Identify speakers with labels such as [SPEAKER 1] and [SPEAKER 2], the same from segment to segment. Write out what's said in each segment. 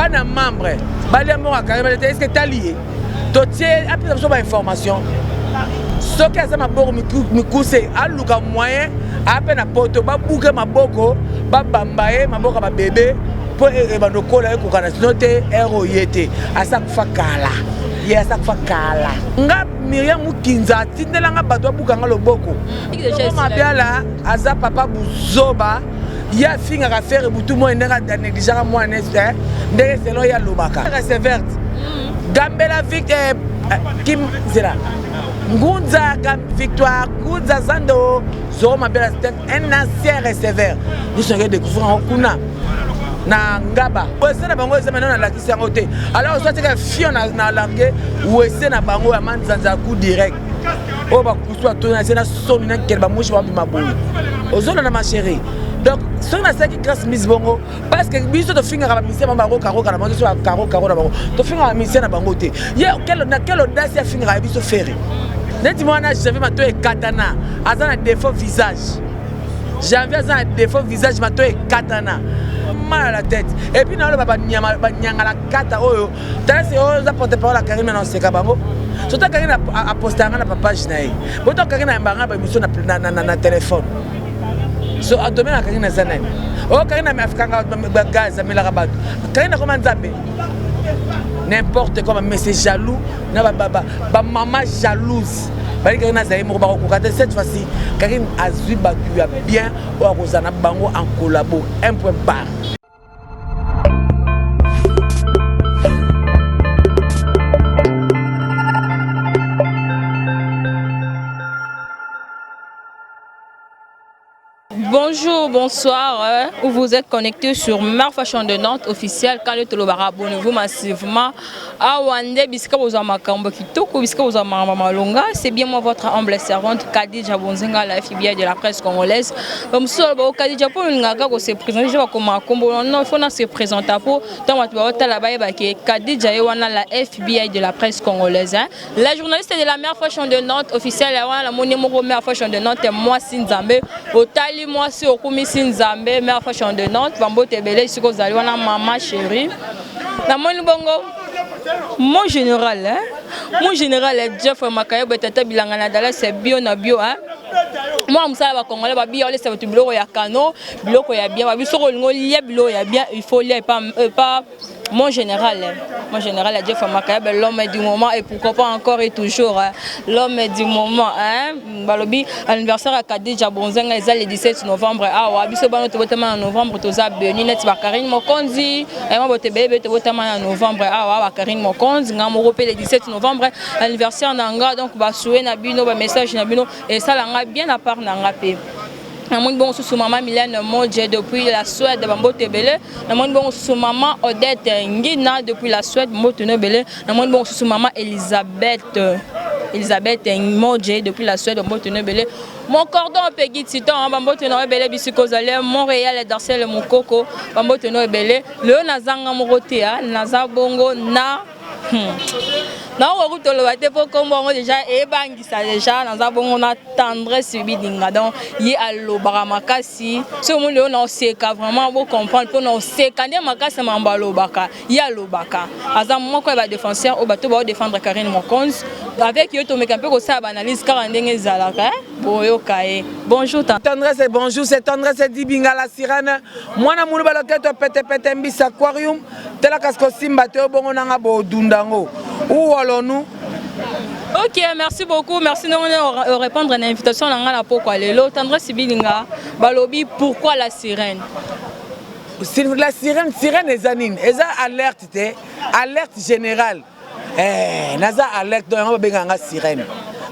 [SPEAKER 1] Bana membre balia mbongo ya Carine te, est-ce que etali ye? Totie apesa biso ba information. Soki aza maboko mikuse aluka moyen ape na poto babuke maboko babamba ye maboko ya babebe mpo ebanda okola ekokana sino te ere oye te asa kufa kala ye asa kufa kala nga Miriam Mukinza atindela nga bato babuka nga loboko Mabiala aza papa buzoba ye afingaka Ferre butu moi ndenge anegligeaka mwana eh, ndenge selon ye alobaka receverte mm. gambela vic eh, eh, kim zela ngunza victoire ngunza zando zoro mabela c'est un ancien receveur biso nake découvrir yango kuna na ngaba wese na bango eza maintenant nalakisi yango te alors ozo tika fio na largue wese na bango ya manzanza ya coup direct oyo bakusu batoni na se na soni na nkele bamushi babima boye ozolanda ma chérie donc soki nasalaki grâce mise bongo parce que biso tofingaka bamisien bango bango karo na bango so bakaro karo na bango tofingaka bamisien na bango te ye na quelle audace afingaka ya biso Ferre neti mwana janvier mato ekatana aza na défaut visage janvier aza na défaut visage mato ekatana mal à la tête et puis naoloba banyangala kata oyo tala se oyo oza porte parole ya Karine na oseka bango surtout Karine aposta yanga na papage na ye boto Karine ayamba nga baémission na téléphone so adomaine ya Karine aza nani oyo Karine afikanga bagaz amelaka bato Karine akoma nzambe n'importe quoi mais c'est jaloux na bamama jalouse bali Karine azali moko bakokoka te cette fois-ci Karine azwi bato ya bien oyo akozala na bango en collabo un point barre.
[SPEAKER 2] Bonjour, bonsoir. Hein. Où vous êtes connectés sur Mère Fashion de Nantes officielle. Quand le tolobara, abonnez-vous massivement. Awa nde bisika bozwa makambo kitoko, bisika bozwa makambo malonga. C'est bien moi votre humble servante Khadija Bonzenga, la FBI de la presse congolaise. Comme ça, Khadija pour ngaka ko se présenter, je vais comment kombo non, il faut na se présenter pour tant bato baotala bayeba ke Khadija ye wana la FBI de la presse congolaise. Hein. La journaliste de la mère fashion de Nantes officielle wana namoni moko mère fashion de Nantes mwasi Nzambe otali mwasi okumisi Nzambe mère fashion de Nantes bambote ebele esika ozali wana mama chérie namoni bongo mon général hein? mon général Jeff Makayebo tata bilanga na Dallas bio na bio hein? mwa mosala bakongole babiya olesa bato biloko ya kano biloko ya bien babi soki olingi olia biloko ya bien il faut olia epa epa mon général mon général Jeff Makayabe l'homme du moment et pourquoi pas encore et toujours hein, l'homme du moment hein balobi anniversaire ya Khadija Bonzenga eza le 17 novembre awa biso bano tobotama na novembre toza beni neti ba Karine Mokonzi eh, bote bebe tobotama na novembre awa ba Karine Mokonzi nga moko pe le 17 novembre anniversaire na nga donc ba souhait na bino ba message na bino esala nga bien à part na nga pe namoni bongo susu mama Milène Modje depuis la Suède bambote ebele namoni bongo susu mama Odette Ngina depuis la Suède mbote no ebele namoni bongo susu mama Elisabeth Elisabeth Modje depuis la Suède mbote no ebele mon cordon Peggy Titan bambote no ebele bisika ozali Montréal Darcel Mokoko bambote no ebele lelo nazanga moko te naza bongo na Hmm. nakoki toloba te mpo nkombo yango deja ebangisa deja naza bongo na tendresse bidinga donc ye alobaka makasi soki omoni lelo naoseka vraiment bocomprendre mpo naoseka nde makasi na makambo alobaka ye alobaka aza moko ya badéfenseur oyo bato baodefendre Karine Mokonzi avec yo tomeka mpe kosala baanalyse kaka ndenge ezalaka boyoka ye bonjour
[SPEAKER 1] tendresse bonjour c'est tendresse dibinga la sirène mwana mulu baloketo petepete mbisa aquarium tala kasi kosimba te obongo nanga bodunda yango uwolonu
[SPEAKER 2] Ok, merci beaucoup. Merci de répondre à l'invitation na nga pokwa lelo. Tendresse Bilinga, balobi pourquoi la sirène
[SPEAKER 1] La sirène, sirène eza nini? Eza alerte te, alerte générale. Eh, naza alerte donc yango babengaka nga sirène.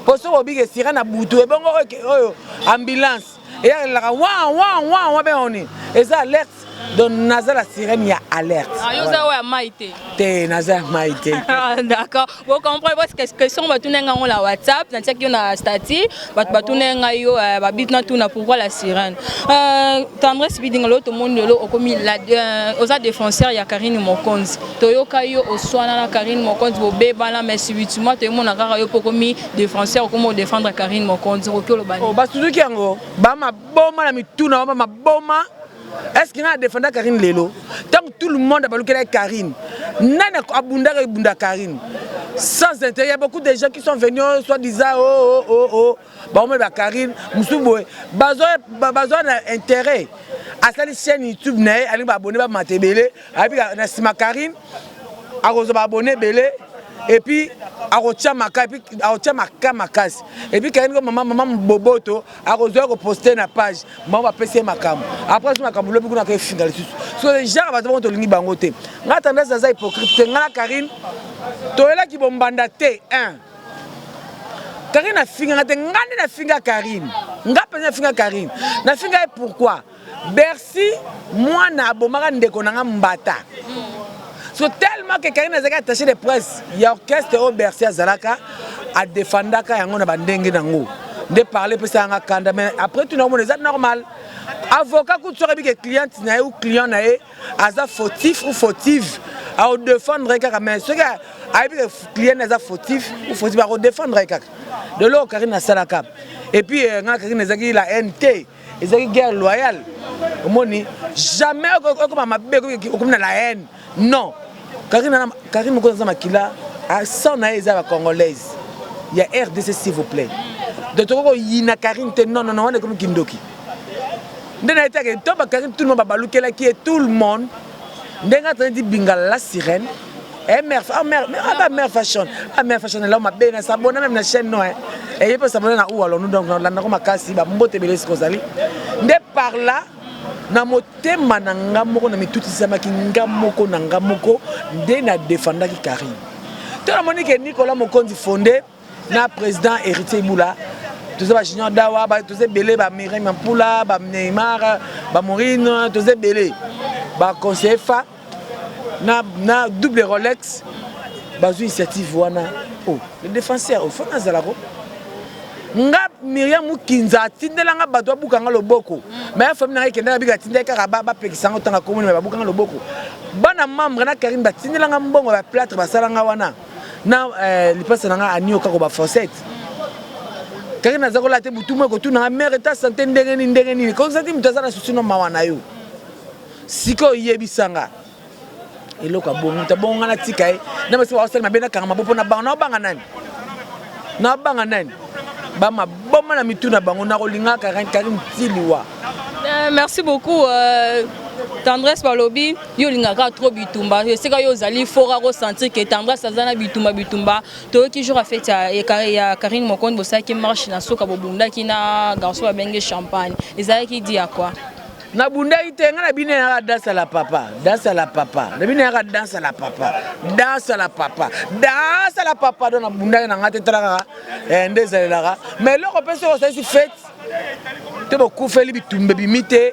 [SPEAKER 1] Po soki obike sirène na butu ebongo oyo ambulance eyalelaka wa wa wa wa benga nini? Eza alerte. Donc naza la sirène ya alerte.
[SPEAKER 2] Ah, yo oza oyo ya mai te.
[SPEAKER 1] Te naza ya mai te.
[SPEAKER 2] D'accord. Vous comprenez parce que question batuna nga ngo na WhatsApp, natiaki yo na statut, bato batuna nga yo babit na tuna pourquoi la sirène. Euh Tendresse Bidinga lo to monde lelo okomi la euh, oza défenseur ya Karine Mokonzi. Toyoka yo oswana na Karine Mokonzi bobebana mais subitement toyemona kaka yo pokomi défenseur okomi défendre Karine Mokonzi okoki oloba
[SPEAKER 1] nini? Oh, basuzuki yango ba maboma na mituna ba maboma. Est ce que nga adefenda Karine lelo? Ntango tout le monde abalukela ye Karine, nani abundaka ebunda Karine sans intérêt? Il y a beaucoup de gens qui sont venus, oh, soit disant oh oh oh oh, baomeli ba Karine mosusu boye, bazwa na intérêt. Asali chaîne YouTube na ye, alingi baabonné bamata ebele, ayebi na nsima Karine akozwa baabonné ebele, et puis akotia maka, et puis akotia maka makasi, et puis Karine ko mama mama boboto akozwa koposte na page bango, bapesi ye makambo. Après so makambo lobi kuna akoefinga lisusu. So genre bato bango tolingi bango te. Nga Tendresse aza hypocrite te. Nga na Karine toyelaki bombanda te. 1 Karine afinganga te, nga nde nafinga Karine. Nga mpenza nafinga Karine, nafinga ye pourquoi? Bercy mwana abomaka ndeko na nga mbata. So tellement que Karine azalaki attaché de presse ya orchestre oyo Bercy azalaka, adefendaka yango na bandenge nango nde parle epesa yanga kanda. Mais après tout, nakomona eza normal. Avocat kutu soki ayebi ke cliente na ye ou client na ye aza fautif ou fautive, akodefendre ye kaka. Mais soki ayebi ke client aza fautif ou fautive, akodefendre ye kaka. De loko Karine asalaka. Et puis nga Karine ezalaki la haine te, ezalaki guerre loyale. Omoni, jamais okoma mabe, okomi na la haine, non. Karine moko aza makila, sang na ye eza bacongolaise ya RDC, s'il vous plaît. Donc tokoki koyina Karine te, non non non, wana ekomi kindoki. Nde na ye tiake to bakarine, tout le monde babalukelaki ye, tout le monde. Ndenge atandi di bingala la sirène. Eh, mère, ah, mère, ah, bah, mère fashion, ah, mère fashion, là, ma belle, s'abonner même na chaîne, non, hein. Et il peut s'abonner na où alors nous, donc, na makasi, ba mbote belesi kozali. Nde par là, na motema na nga moko, na mitutisamaki nga moko na nga moko, nde na défendaki Karine. To namoni ke Nicolas Mokonzi fondé na président Héritier Ibula, toza bajunior dawa, toza ebele, bamirai Mampula, baneymar, bamorine, toza ebele, baconseiller fa na double Rolex bazwi initiative wana. Oh, le défenseur ofo nazalako nga Miriam Mukinza atindelanga bato babukanga loboko. Me ya famille nanga ekendaka bika, atindaki kaka bapekisanga otanga komoni, me babukanga loboko. Bana membre na Karine batindelanga mbongo, baplâtre basalanga wana na lipasa na nga anio kako bafossette. Karine aza kolala te butu moko, ekotunanga mare eta sante ndenge nini, ndenge nini konsati moto aza na susi no mawa na yo. Sikoyo oyebisanga eloko ya bongo, moto abongo nga natika ye na basi bakosala mabe, nakanga mabo mpo na bango. Naobanga nani? Naobanga nani? Bamaboma na mitu na bango. Nakolinga Karine tiliwa.
[SPEAKER 2] Merci beaucoup, Tendresse. Balobi yo olingaka trop bitumba. Esika yo ozali fort, akosentir ke Tendresse aza na bitumba bitumba. Toyoki jour afeti ya Karine Mokondi, bosalaki marche na suka, bobundaki na garçon babenge Champagne. Ezalaki di ya quoi?
[SPEAKER 1] Nabundaki te. Ngai na bino yaka danse la papa, danse la papa, na bino yaka danse la papa, danse la papa, danse la papa. Donc nabundaki na ngai te. Tala kaka nde ezalelaka. Mais eloko mpe soki osalisi fête te, bokufeli bitumba ebimi te,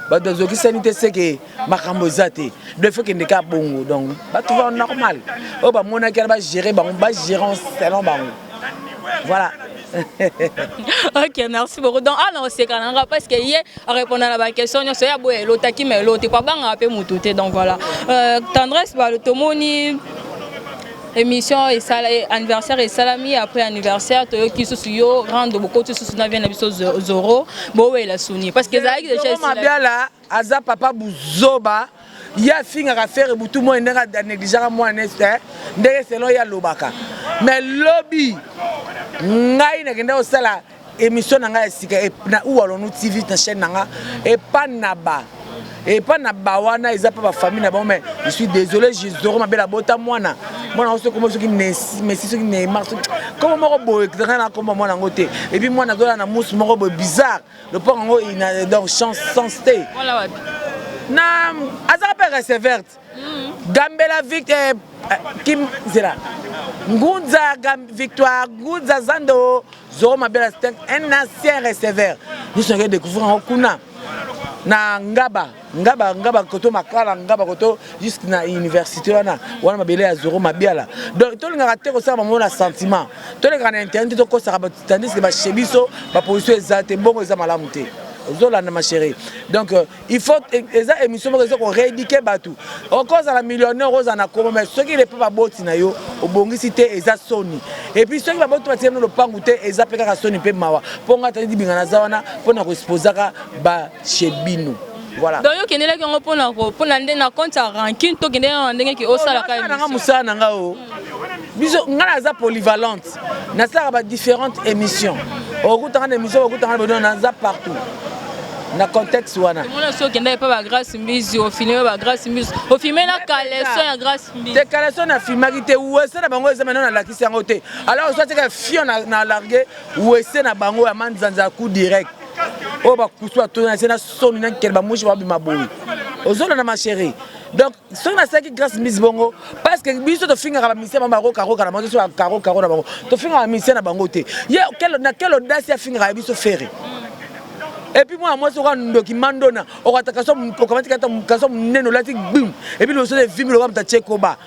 [SPEAKER 1] bato bazokisani te, seke makambo eza te. Donc faut kende ka bongo. Donc bato va normal oyo bamonaki wana, bagérer bango, bagérer selon bango, voilà.
[SPEAKER 2] Ok, merci beaucoup. Donc ana oseka na nga parce que ye arépondre na baquestion nyonso ya boye, elotaki ma elo te po abangaka mpe motu te. Donc voilà, Tendresse, tomoni émission esala anniversaire esalami. Après anniversaire, toyoki susu yo rendre bokoti susu na vie na biso Zoro, bowela suni parce que ezalaki
[SPEAKER 1] déjà. Mabiala aza papa buzoba. Ye afingaka Ferre butu moi ndenge anégligeaka mwana ndenge selon ye alobaka. Mais lobi ngai nakenda kosala émission na ngai ya sika na Uwalonu TV, na chaîne na nga, epa na ba epa na ba wana eza mpe bafamille na bango. Mais je suis désolé, Zoro Mabela bota mwana, mwana yango soki kombo soki Messi, soki Neymar, soki kombo moko boye, ngai na kombo mwana yango te. Et puis mwana azola na musu moko boye bizarre, lopango yango donc chance sens te. Na azaka mpe receveur Gambela Victor Kim zela Ngunza Victoire Ngunza Zando. Zoro Mabela, c'est un ancien receveur. Nous sommes découvrir yango kuna na Ngaba, Ngaba, Ngaba koto Makala, Ngaba koto jusque na université wana, wana mabele ya Zoro Mabiala. Donc tolingaka te kosala bango na sentiment, tolekaka na internet, tokosaka bato, tandis que bachez biso baposition eza te, mbongo eza malamu te. Ozolanda, ma chérie? Donc il faut eza émission moko eza korééduquer bato. Okozala millionnaire, okozala na komo, mais soki lepe baboti na yo obongisi te, eza soni. Et puis soki baboti batie no lopangu te, eza mpe kaka soni mpe mawa. Mpo nga tali dibinga naza wana mpona koexposaka bache bino. Voilà.
[SPEAKER 2] Donc yo okendelaki yango mpona mpona nde na compte ya rancune to okendeli yango na ndenge ke osalaka
[SPEAKER 1] nanga mosala na nga o biso nga naza polyvalente, nasalaka ba différentes émissions. Okutanga na émission, okutanga na bodona, naza partout na contexte wana.
[SPEAKER 2] Omona soki okendaki mpe bagrâce Mbizi, ofilme bagrâce Mbizi, ofilme na caleçon ya Grâce Mbizi.
[SPEAKER 1] Te, caleçon nafilmaki te. Wese na bango eza maintenant, nalakisi yango te. Alors soit tika fion na largue wese na bango ya manzanza ya coup direct oyo bakusu batoni na se na soni na nkele bamushi babima boye. Ozolanda, ma chérie? Donc soki nasalaki Grâce Mbizi bongo, parce que biso tofingaka bamusicien bango barokaroka na bango, so bakarokaro na bango, tofingaka bamusicien na bango te. Ye na quelle audace afingaka ya biso Ferre? Et puis mwana mwasi oka ndoki mandona, okataka so okamati kata kaso monene, olati gbim, et puis liboso evimbi loka moto atie koba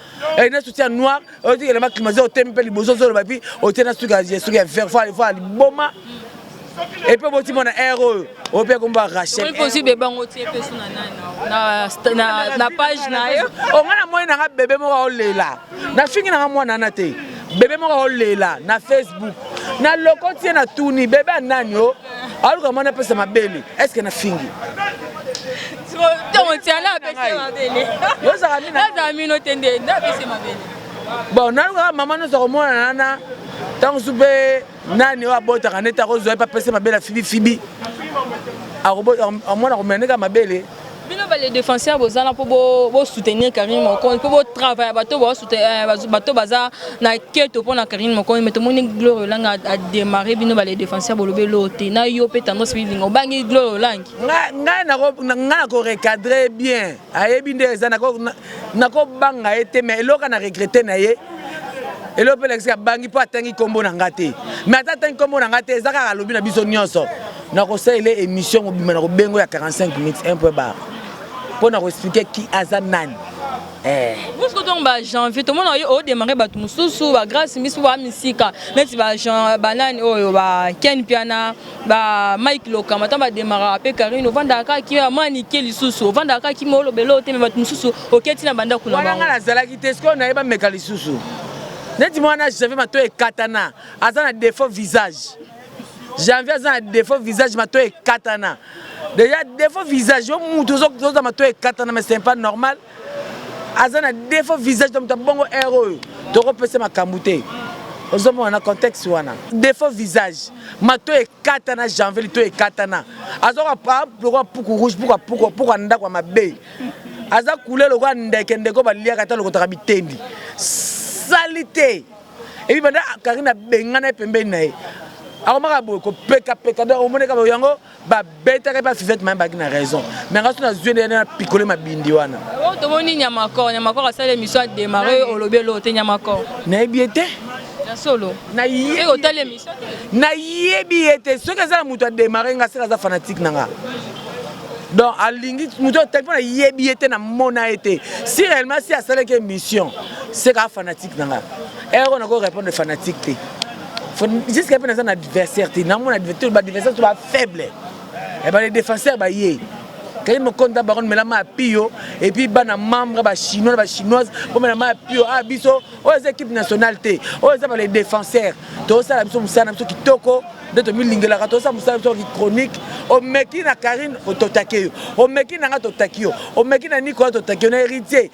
[SPEAKER 1] na soutien noir, oti elamba climatisé, otemi mpe liboso ozoloba, et puis otie na suki ya vert fo liboma, et puis oboti mwana aire oyo oyo mpe komba Rachel.
[SPEAKER 2] Mpo bebe yango otie mpe so na nani na page na yo?
[SPEAKER 1] Onga na moi nanga bebe moko aolela, nafingi nanga mwana wana te. Bebe moko aolela na Facebook, na lokoti ye na tuni bebe anani o aluka mwana apesa mabele. Est ce que nafingi?
[SPEAKER 2] Ntongo tiana apesi mabele.
[SPEAKER 1] Yozaka mina.
[SPEAKER 2] Nazala mino te nde nde apesi mabele.
[SPEAKER 1] Bon, nalukaka mama nyonso akomona nana ntango su mpe nani oyo abotaka neti akozwa ye mpe apesa mabele ya fibifibi, amwana komela ndeka mabele.
[SPEAKER 2] Bino bale défenseur bozala mpo bosoutenir Karine Mokonzi, mpo botravaille bato bato baza na keto mpo na Karine Mokonzi. Mais tomoni Gloire Olangi adémarre bino bale défenseur, bolobi eloo te. Na yo mpe Tendance Bilinga, obangi Gloire Olangi?
[SPEAKER 1] Ngai nakorecadre bien, ayebi nde eza nakobanga ye te. Mais eloko na regrete na ye, eloko mpe lakisi abangi mpo atangi nkombo na nga te. Mais ata atangi nkombo na nga te, eza kaka alobi na biso nyonso. Nakosalela émission mobima na kobengo ya 45 minutes, 1 point barre, mpo na koexpliquer ki aza nani.
[SPEAKER 2] Puisque ntongo ba janvier tomona yo odémarre bato mosusu, bagrâce miso bamisika neti banani oyo, baken Piana, ba Mike Lokama, ntango badémarraka mpe Karine, ovandaka kaka kimia, manike lisusu ovandaka kaka kimia, olobela oyo te. Me bato mosusu oketi na bandako na
[SPEAKER 1] wana nga
[SPEAKER 2] bango.
[SPEAKER 1] Nazalaki te. Sikoyo nayeba meka lisusu neti mwana Janvier mato ekatana, aza na défaut visage. Janvier aza na défaut visage, mato ekatana déjà, défaut visage. Yo mutu ozoza mato ekatana, mais c'est pas normal. Aza na défaut visage to moto abongo aire oyo tokopesa makambo te. Ozomona na contexte wana, défaut visage, mato ekatana. Janvier lito ekatana, aza lokola puku rouge, puku puku puku ya ndako ya mabe, aza couleur lokola ndeke ndeke oyo baliaka ata lokotaka bitendi sali te. Epi banda Karine abengana ye pembeni na ye, akomaka boye kopekapeka. Donc omoneka boye yango babetaka epa Fivete maye baki na raison. Mais nga so nazwi nde na pikole mabindi wana.
[SPEAKER 2] Oyo tomoni Nyamakor, Nyamakor asala émission, adémarre, olobi eloo te. Nyamakor?
[SPEAKER 1] Nayebi ye te.
[SPEAKER 2] Ya solo?
[SPEAKER 1] Nayebi.
[SPEAKER 2] Otali émission te?
[SPEAKER 1] Nayebi ye te. Soki eza na moto adémarre nga, seka aza fanatique na nga. Donc alingi moto otali mpo nayebi ye te, namona ye te. Si réellement si asalaki émission, seka fanatique na nga ere oyo nako répondre fanatique te. Jusqu'à mpe naza na adversaire te. Namona baadversaire to bafaible, bale défenseur baye Kali mokonda baron mela ma pio, et puis bana membre bachinois na bachinoise bomela ma pio. Ah, biso oyo eza équipe nationale te, oyo eza bale défenseur. Tozosala biso mosala na biso kitoko nde tomilingelaka, tozosala mosala biso chronique. Omeki na Karine, totaki yo. Omeki na nga, totaki yo. Omeki na Nicolas, totaki yo. Na Héritier,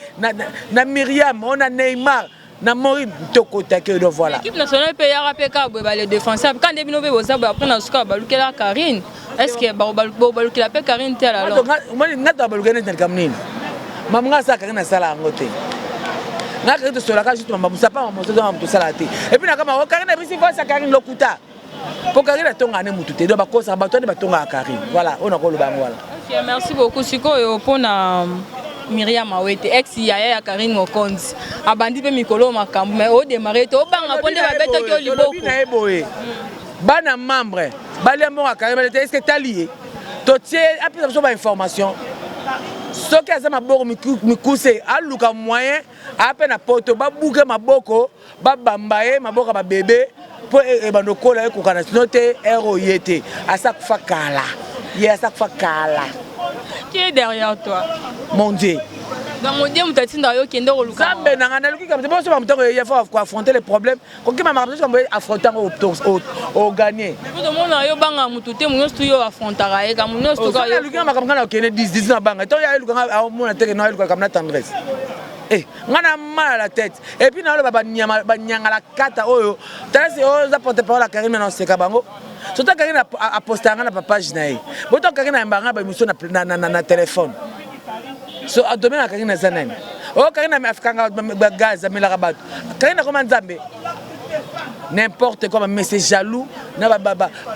[SPEAKER 1] na Miriam o na Neymar, na Mori, tokotaki yo. Donc voilà.
[SPEAKER 2] Équipe nationale mpe yaka mpe kaka boye, bale défenseur ka nde bino mpe boza boye. Après na suka balukela Karine, est ce que balukela mpe Karine te ala?
[SPEAKER 1] Nga to baluka neti na likambo nini? Mama, nga asala Karine, asala yango te. Nga Karine tosolaka juste mama mosapa, mama mosoto tosala te. Et puis nakama Karine abisi voice ya Karine, lokuta, mpo Karine atongaka ne mutu te. Donc bakosaka bato wane batongaka Karine. Voilà oyo nakoloba yango wana.
[SPEAKER 2] Ok, merci beaucoup. Sikoyo mpona Miriam Awete, ex yaya ya Karine Mokonzi, abandi mpe mikolo makambo, mais odémarre te, obanga mpo nde babetaki yo liboko.
[SPEAKER 1] Na ye boye, bana membre balia mbongo ya Karine bale te. Est ce que tali ye totie apesa biso bainformation? Soki aza maboko mikuse, aluka moyen ape na poto babuke maboko, babamba ye maboko ya babebe mpo ebanda okola ekokana. Sino te, ere oyo ye te, asa kufa kala, ye asa kufa kala.
[SPEAKER 2] Qui est derrière toi?
[SPEAKER 1] Mon Dieu.
[SPEAKER 2] Donc modie moto atindaka yo kende koluka.
[SPEAKER 1] Nzambe na ngai, naluki kambo te. Boso bamotango ya fo koaffronter les problèmes, kokima makambo nyonso affronter yango, ogagner.
[SPEAKER 2] Tomona yo banga motu te, mo nyonso tu yo affrontaka ye kambo nyonso tu.
[SPEAKER 1] Naluki nga makambo, ngai na okende 10 10 na banga ntango ya eluka nga aomona teke no eluka kambo na Tendresse. Eh, nga na mal à la tête. Et puis naoloba banyama banyangala kata oyo talasi oyo oza porte parole ya Karine na oseka bango. Surtout Karine aposta nga na page na ye. Boto Karine ayambaka nga baémission na téléphone. So domaine ya Karine eza nani? Oyo Karine afikanga bagaz, amelaka bato. Karine akoma Nzambe? N'importe quoi. Bamese jaloux na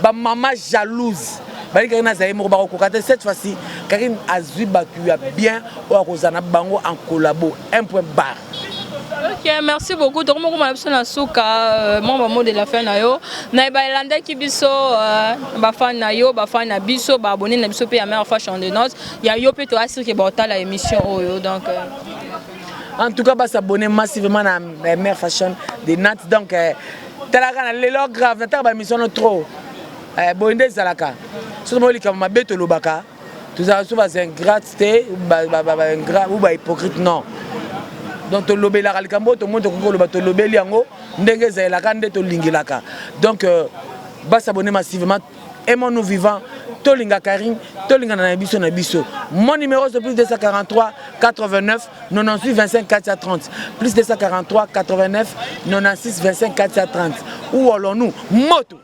[SPEAKER 1] bamama jalouse bali Karine azali moko, bakokoka te. Cette fois-ci Karine azwi bato ya bien oyo akozala na bango en collabo, un point barre.
[SPEAKER 2] Ok, merci beaucoup. Tokomokoma na biso na suka. Mwa bamot de la fin na yo na baelandaki biso, bafan na yo, bafan na biso, baabonné na biso mpe ya Mare Fashion de Note ya yo mpe, toasirke baotala émission oyo. Donc
[SPEAKER 1] En tout cas, basabonner massivement na Mare Fashion de Nat. Donc talaka na lelo grave, nataka baémission no trop. Boye nde ezalaka. Soki tomoni likambo mabe, tolobaka. Tozala so baza ingrate te ou bahypocrite, non. Donc tolobelaka likambo oyo tomoni, tokoki koloba, tolobeli yango ndenge ezalelaka, nde tolingelaka. Donc basabonner massivement. Aimons-nous vivants, tolinga Karine, tolingana na biso na biso. Mon numéro, c'est plus 243 89 98 25 430, plus 243 89 96 25 430. Où allons-nous moto?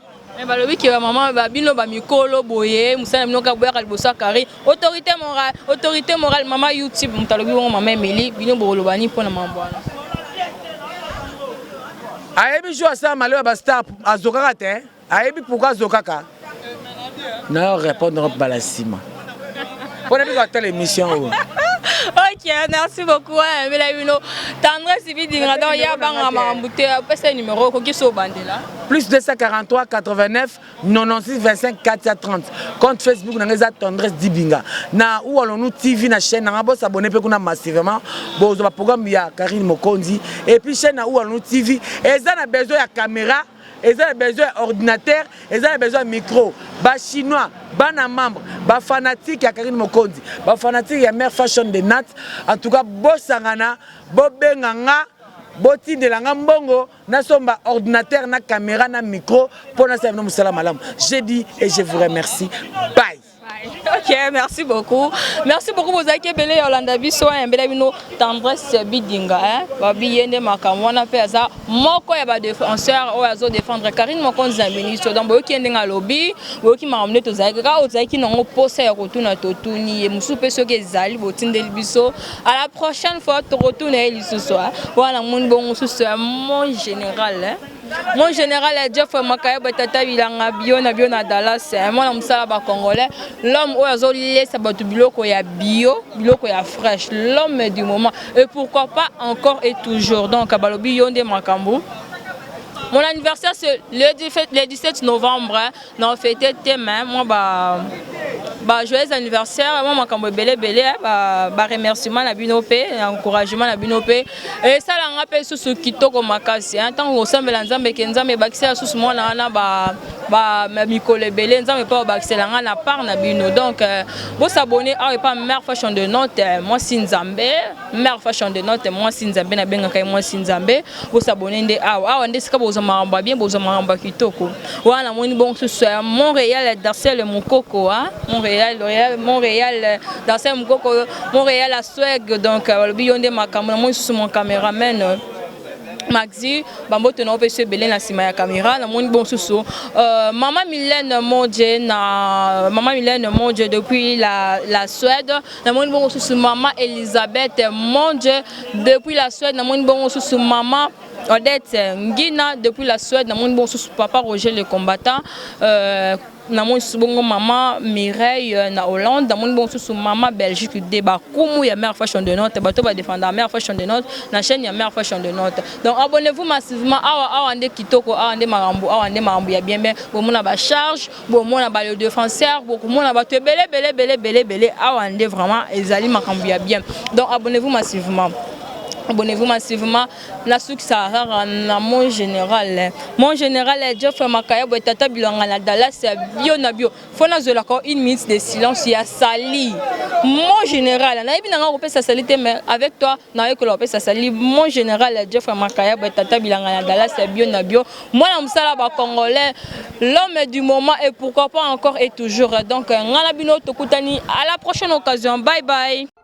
[SPEAKER 2] Balobi ke bamama babino bamikolo boye, mosala bino kaka boyaka liboso ya Karine, autorité morale, autorité morale, mama YouTube. Moto alobi bongo, mama Emeli. Bino bokoloba nini mpona mambo wana?
[SPEAKER 1] Ayebi jour asala maleo ya bastar, azokaka te. Ayebi pourquoi azokaka. Nayo répondre mbala nsima mpona biko atala émission oyo.
[SPEAKER 2] Ok, merci beaucoup. Emela bino Tendresse Bidinga. Donc ya banga makambo te, opesa numéro, okoki so obandela.
[SPEAKER 1] Plus 243 89 96 25 430. Compte Facebook na ngai eza Tendresse Dibinga. Na Où Allons-nous TV, na chaîne nanga, bosabonner mpe kuna massivement, bozwa baprogramme ya Karine Mokonzi. Et puis chaîne na Où Allons-nous TV eza na besoin ya caméra, eza na besoin ya ordinateur, eza na besoin ya micro. Bachinois, bana membre, bafanatique ya Karine Mokonzi, bafanatique ya Mare Fashion de Nat, en tout cas bosangana, bobenga nga, botindela nga mbongo nasomba ordinateur na caméra na micro mpo nasala bino mosala malamu. J'ai dit et je vous remercie. Bye.
[SPEAKER 2] Ok, merci beaucoup, merci beaucoup. Bozalaki ebele ya olanda biso. Ayambela bino Tendresse Bidinga. Babi ye nde makambo wana mpe aza moko ya badéfenseur oyo azodéfendre Karine Mokonzi na ministre. Donc boyoki ye ndenge alobi, boyoki makambo nde tozalaki kaka, ozalaki nango posa ya kotuna, totuni ye. Mosusu mpe soki ezali, botindeli biso. À la prochaine fois tokotuna ye lisusu. Wana moni bongo mosusu ya mon général, mon général Jeff Makayeba, tata bilanga bio na bio na Dallas, mwana mosala bacongolais, l'homme oyo azolesa bato biloko ya bio, biloko ya fraîche, l'homme du moment et pourquoi pas encore et toujours. Donc balobi yo nde makambo. Mon anniversaire, c'est le 17 novembre. Na fête te, mais moi ba joyeux anniversaire. Moi makambo ebele ebele, ba remerciement na bino mpe encouragement na bino mpe esalanga mpe susu kitoko makasi. Ntango kosambela Nzambe ke Nzambe ebakisela susu mwana wana ba mikolo ebele, Nzambe mpe obakisela nga na part na bino. Donc bosabonner awa epa Mare Fashion de Note, mwasi Nzambe. Mare Fashion de Note, mwasi Nzambe, nabengaka ye mwasi Nzambe. Bosabonner nde awa, awa nde sika bozwa makambo ya bien, bozwa makambo ya kitoko. Wana namoni bongo susu ya Montréal, Darcel Mokoko, Montréal, Montréal, Darcel Mokoko, Montréal à Swag. Donc balobi yo nde makambo. Namoni susu mon caméraman Maxi, bambote na opesa ebele na nsima ya caméra. Namoni bon susu mama Mylène Modje, na mama Mylène Modje depuis la Suède. Namoni bongo susu mama Elisabeth Modje depuis la Suède. Namoni bongo susu mama Odette Ngina depuis la Suède. Namoni bongo susu papa Roger le combattant. Namoni susu bongo mama Mireille na Hollande. Namoni bongo susu mama Belgique de bakumu ya Mare Fashion de Note, bato badefendre Mare Fashion de Note na chaîne ya Mare Fashion de Note. Donc abonnez-vous massivement awa, awa nde kitoko, awa nde makambo, awa nde makambo ya bien bien. Bomona bacharge, bomona bale défenseur, bokomona bato ebele ebele ebele ebele ebele. Awa nde vraiment ezali makambo ya bien. Donc abonnez-vous massivement. Abonnez-vous massivement. Nasukisa kaka na mon général, mon général Geoffrey Makayabo, tata bilanga na Dallas ya bio na bio. Fo nazwelaka une minute de silence ya sali mon général. Nayebi nanga kopesa sali te, mais avec toi nayekola kopesa sali. Mon général Geoffrey Makayabo, tata bilanga na Dallas ya bio na bio, mwana mosala bacongolais, l'homme du moment et pourquoi pas encore et toujours. Donc nga na bino tokutani à la prochaine occasion. Bye bye.